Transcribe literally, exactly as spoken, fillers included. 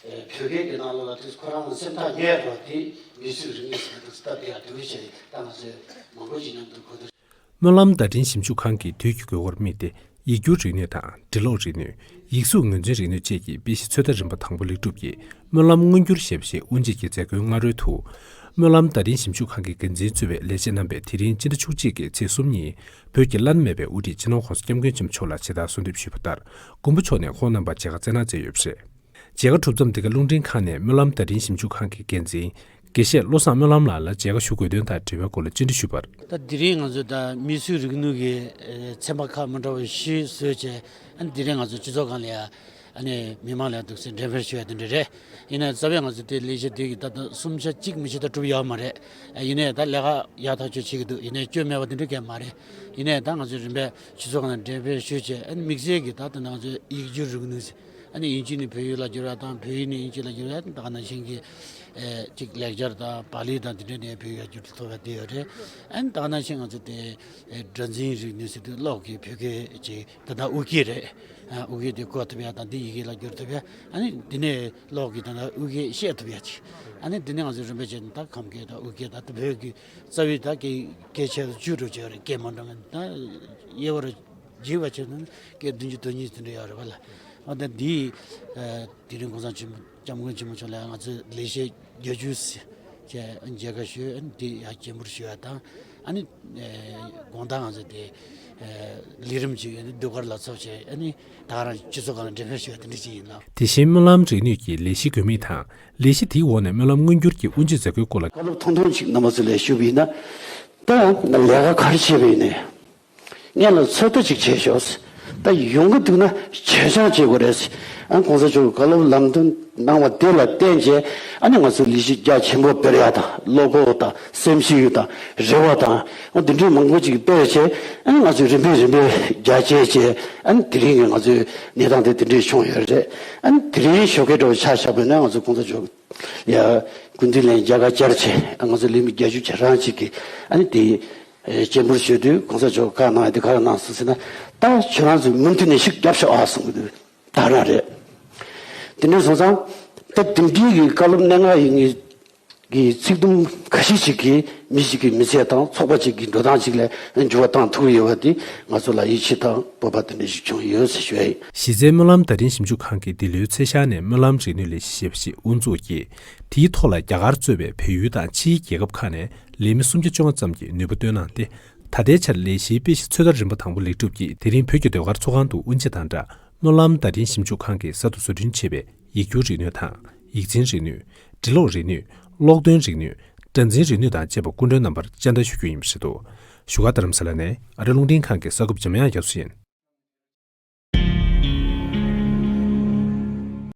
བོད་སྐད་ཀྱི་ནང་ལོགས་ལ་དེ་ཁོ་རང་ལ་སེམས་ཐག་ཉེ་བ་དེ་མིས་བཟོས་རིག་གནས་ཟེར་ན་དེ་སྟབས་བདེ་ཡག་དེ་འདྲ་བྱས་ད་ང་ཚོས་མང་པོ་ཞིག་མཉམ་དུ་གོ་བསྡུར། སྨོན་ལམ་བརྡ་འཕྲིན་ཞིབ་འཇུག་ཁང་གིས་དུས་ཀྱི་དགོས་མཁོར་དམིགས་ཏེ། ཡིག་སྒྱུར་རིག་ནུས་དང་འབྲི་ཀློག་རིག་ནུས། ཡིག་གཟུགས་ངོས་འཛིན་རིག་ནུས་བཅས་ཀྱི་དཔེ་གཞི་ཚོད་ལྟ་རིམ་པ་དང་པོ་ལེགས་གྲུབ་ཀྱིས་སྨོན་ལམ་མངོན་འགྱུར་ཞེས་པ་ཞིག་དབུ་འབྱེད་ཀྱི་མཛད་སྒོའི་སྔ་རོལ་དུ། སྨོན་ལམ་བརྡ་འཕྲིན་ཞིབ་འཇུག་ཁང་གི་འགན་འཛིན་གཙོས་པའི་ལས་བྱེད་རྣམ་པས་དེ་རིང་སྤྱི་ཟླ་བཅུ་གཅིག་གི་ཚེས་གསུམ་ཉིན་བོད་ཀྱི་བླ་ན་མེད་པའི་དབུ་ཁྲིད་སྤྱི་ནོར་༸གོང་ས་༸སྐྱབས་མགོན་ཆེན་པོ་མཆོག་ལ་ཇི་ལྟར་གསོལ་འདེབས་ཞུས་པ་ལྟར། མགོན་པོ་མཆོག་ནས་ཁོང་རྣམ་པར་མཇལ་ཁ་བསྩལ་གནང་མཛད་ཡོད་པ་རེད། མཇལ་ཁ་གྲུབ་མཚམས་འདི་ག་རླུང་འཕྲིན་ཁང་ནས་སྨོན་ལམ་བརྡ་འཕྲིན་ཞིབ་འཇུག་ཁང་གི་འགན་འཛིན་དགེ་བཤེས་བློ་བཟང་སྨོན་ལམ་ལགས་ལ་མཇལ་ཁ་ཞུ་དགོས་དོན་དང་འབྲེལ་བའི་སྐོར་ལ་བཅར་འདྲི་ཞུས་པར། ད་དེ་རིང་ང་ཚོས་ད་མིས་བཟོས་རིག་ནུས་ཀྱི་ཚན་པ་ཁག་མི་འདྲ་བ་བཞི་བཟོས་བྱས། ཨ་ནི་དེ་རིང་ང་ཚོ་སྤྱི་ཚོགས་སྒང་ལ་ཡ་ཨ་ནི་མི་མང་ལ་འདུག་སེ་འགྲེམས་སྤེལ་ཞུ་ཡ་དེ་འདྲ་རེད། ཡིན་ནའི་རྩ་བའི་ང་ཚོ་དེ་ལས་གཞི་དེ་གི་ད་ལྟ་སུམ་ཆ་གཅིག་མི་ཆེ་ད་གྲུབ་ཡོད་མ་རེད། ཡིན་ནའི་ད་ལས་ཀ་ཡག་ཐག་ཆོད་བྱེད་ཀྱི་འདུག་ཡིན་ནའི་སྐྱོན་མེད་པ་དེ་འདྲ་གང་ཡང་མ་རེད། ཡིན་ནའི་ད་ང་ཚོས་རིམ་པས་སྤྱི་ཚོགས་སྒང་ལ་འགྲེམས་སྤེལ་ཞུས་བྱས། ཨ་ནི་དམིགས་བསལ་གྱི་ད་ད་ང་ཚོའི་ཡིག་སྒྱུར་རིག་ནུས། ཨ་ནི་དབྱིན་ཇི་ནས་བོད་ཡིག་ལ་བསྒྱུར་བ་དང་། བོད་ཡིག་ནས་དབྱིན་ཇི་ལ་བསྒྱུར་བ། ད་ག་ནང་བཞིན་གྱི་ཨེ་ཅིག་ལེགས་སྦྱར་དང་པཱ་ལི་དང་དེ་འདྲ་ནས་བོད་ཡིག་ལ་བསྒྱུར་ཐུབ་པ་དེ་ཡོད་རེད། ཨ་ནི་ད་ག་ནང་བཞིན་ང་ཚོ་དེ་ཨེ་སྒྲ་འཛིན་རིག་ནུས་ཟེར་དུས་གློག་གི་བོད་སྐད་ཅིག་ད་ལྟ་དབུ་སྐད་རེད། ཨ་དབུ་སྐད་དེ་གོ་ཐུབ་ཡ་དང་དེ་ཡི་གེ་ལ་བསྒྱུར་ཐུབ་ཡ། ཨ་ནི་དེ་ནས་གློག་གི་ད་ལྟ་དབུ་སྐད་བཤད་ཐུབ་ཡ་ཅིག་ཨ་ནི་དེ་ནས་ང་ཚོ་རིམ་པ་བྱས་ནས་ད་ཁམས་སྐད་དང་དབུ་སྐད་དང་དེ་བོད་ཀྱི་རྩ་བའི་ད་སྐད་སྐད་ཆ་བཅུ་དྲུག་ཅིག་ཡོད་རེད། སྐད་མ་འདྲ་མིན་ད་དབྱེ་བ་རུ་འབྱེད་པ་བྱས་ན་སྐད་བདུན་ཅུ་དོན་གཉིས་དེ་འདྲ་ཡོད་རེད་བ་ལ། འོ་ད་འདི་ཨ་དེ་རིང་༸གོང་ས་ཆེན་པོ་༸སྐྱབས་མགོན་ཆེན་པོ་མཆོག་ལ་ང་ཚོས་ལེགས་བཤད་བརྒྱད་ཅུ་ཟེར་བྱས་མཇལ་ཁ་ཞུས། ཨ་ནི་དེ་ཡར་སྤྱན་འབུལ་ཞུ་བ་དང་། ཨ་ནི་ཨེ་དགོང་དག་ང་ཚོ་དེ་ཨེ་ལས་རིམ་ཅིག་ཡོད་ནི་ཟློས་གར་ལ་ཚོགས་བྱས། ཨ་ནི་ད་ག་རང་སྤྱི་ཚོགས་སྒང་ལ་འགྲེམས་སྤེལ་ཞུ་བ་དེ་འདྲ་ཅིག་ཡིན་ལ། དེ་བཞིན་སྨོན་ལམ་རིག་ནུས་ཀྱི་ལས་གཞིའི་དགོས་དམིགས་དང་། ལས་གཞི་དེའི་འོག་ནས་སྨོན་ལམ་མངོན་འགྱུར་གྱི་དབུ་འབྱེད་མཛད་སྒོའི་སྐོར་ལ། བཀའ་སློབ་ཐུང་ཐུང་ཅིག་རྣམ་པ་ཚོ་ལ་ཞུ་བ་ཡིན་ན། ད་ལས་ཀ་ག་རེ་བྱས་པ་ཡིན་ནའི་སྔོན་ལ་ཚོད་ལྟ་ཅིག་བྱས་ཤོག་ད་ཡོང་གི་འདུག་ན་བྱས་རྗེས་བྱེད་དགོས་རེད། ཨ་༸གོང་ས་མཆོག་གི་བཀའ་སློབ་ལམ་སྟོན་གནང་བ་དེ་ལ་བརྟེན་བྱས། ཨ་ནི་ང་ཚོས་ལས་གཞི་རྒྱ་ཆེན་པོ་སྤེལ་ཡ་དང་། བློ་ཁོག་དང་སེམས་ཤུགས་དང་རེ་བ་དང་། འོ་འདི་འདྲའི་མང་པོ་ཅིག་སྤེལ་བྱས། ཨ་ནི་ང་ཚོས་རིམ་པས་རིམ་པས་རྒྱ་བསྐྱེད་བྱས། ཨ་ནི་དེ་རིང་གི་ང་ཚོའི་གནས་སྟངས་དེ་དེ་འདྲའི་བྱུང་ཡོད་རེད། ཨ་ནི་དེ་རིང་ཞོགས་ཀས་འདྲ་བོ་ཆ་བཞག་པ་ཡིན་ན་ང་ཚོ་༸གོང་ས་མཆོག་ཡ་སྐུ་མདུན་ལ་མཇལ་ཁ་བཅར་བྱས། ང་ཚོ་ལས་མི་བརྒྱད་ཅུ་གྱ་གྲངས་ཅིག་གིས་ཨ་ནི་དེ་ཨེ་སྤྱན་འབུལ་ཞུས་དུས་༸གོང་ས་མཆོག་བཀའ་གནང་ཡ་དེ་ག་རེ་གནང་སོང་ཟེར་ན། ད་ཁྱོད་རང་ཚོས་མུ་མཐུད་ནས་ཤུགས་རྒྱབ་ཤོག་ཨ་གསུངས་གི་འདུག་ད་རང་རེད། དེ་འདྲ་སོང་ཙང་ད་དེ་འདྲའི་གི་བཀའ་སློབ་གནད་འགག་ཡིན་ངེས་ཀྱི་ཚིག་དུམ་ཁ་ཤས་ཤིག་གིས་མི་ཞིག་གི་མི་ཚེ་དང་ཚོགས་པ་ཅིག་གི་འགྲོ་སྟངས་ཅིག་ལ་འགྱུར་བ་བཏང་ཐུབ་ཀྱི་ཡོད་པ་དེ་ང་ཚོ་ལ་ཡིད་ཆེས་དང་སྤོབས་པ་དེ་འདྲ་ཞིག་བྱུང་ཡོད་ཟེར་ཞུ་ཡ་ཡིན། གཞི་རྩའི་སྨོན་ལམ་བརྡ་འཕྲིན་ཞིབ་འཇུག་ཁང་གིས་འདི་ལོའི་ཚེས་ཤར་ནས་སྨོན་ལམ་རིག་ནུས་ལས་གཞི་ཞེས་པ་ཞིག་དབུ་འཛུགས་ཀྱིས། དེའི་ཐོག་ལ་རྒྱ་གར་གཙོས་པའི་བལ་ཡུལ་དང་ཕྱིའི་རྒྱལ་ཁབ་ཁག་ནས་ལས་མི་སུམ་བརྒྱ་བཅོ་ལྔ་ཙམ་གྱིས་ནུས་པ་བཏོན་གནང་སྟེ། ད་ལྟའི་ཆར་ལས་གཞིའི་དཔེ་གཞི་ཚོད་ལྟ་རིམ་པ་དང་པོ་ལེགས་གྲུབ་ཀྱིས་དེ་རིང་བོད་ཀྱི་ཟློས་གར་ཚོགས་ཁང་དུ་དབུ་འབྱེད་དང་སྦྲགས། སྨོན་ལམ་བརྡ་འཕྲིན་ཞིབ་འཇུག་ཁང་གིས་གསར་དུ་བཟོ་སྐྲུན་བྱས་པའི་ཡིག་སྒྱུར་རིག་ནུས་དང་། ཡིག་འཛིན་རིག་ནུས། འབྲི་ཀློག་རིག་ནུས། ཀློག་འདོན་རིག་ནུས། སྒྲ་འཛིན་རིག་ནུས་དང་བཅས་པ་སྐུ་མགྲོན་རྣམ་པར་སྤྱན་བསྟ་ཞུ་རྒྱུ་ཡིན་པ་རེད་འདུག་བཞུགས་སྒར་རྡ་རམ་ས་ལ་ནས་ཨ་རི་རླུང་འཕྲིན་ཁང་གི་གསར་འགོད་པ་འཇམ་དབྱངས་རྒྱ་མཚོ་ཡིན།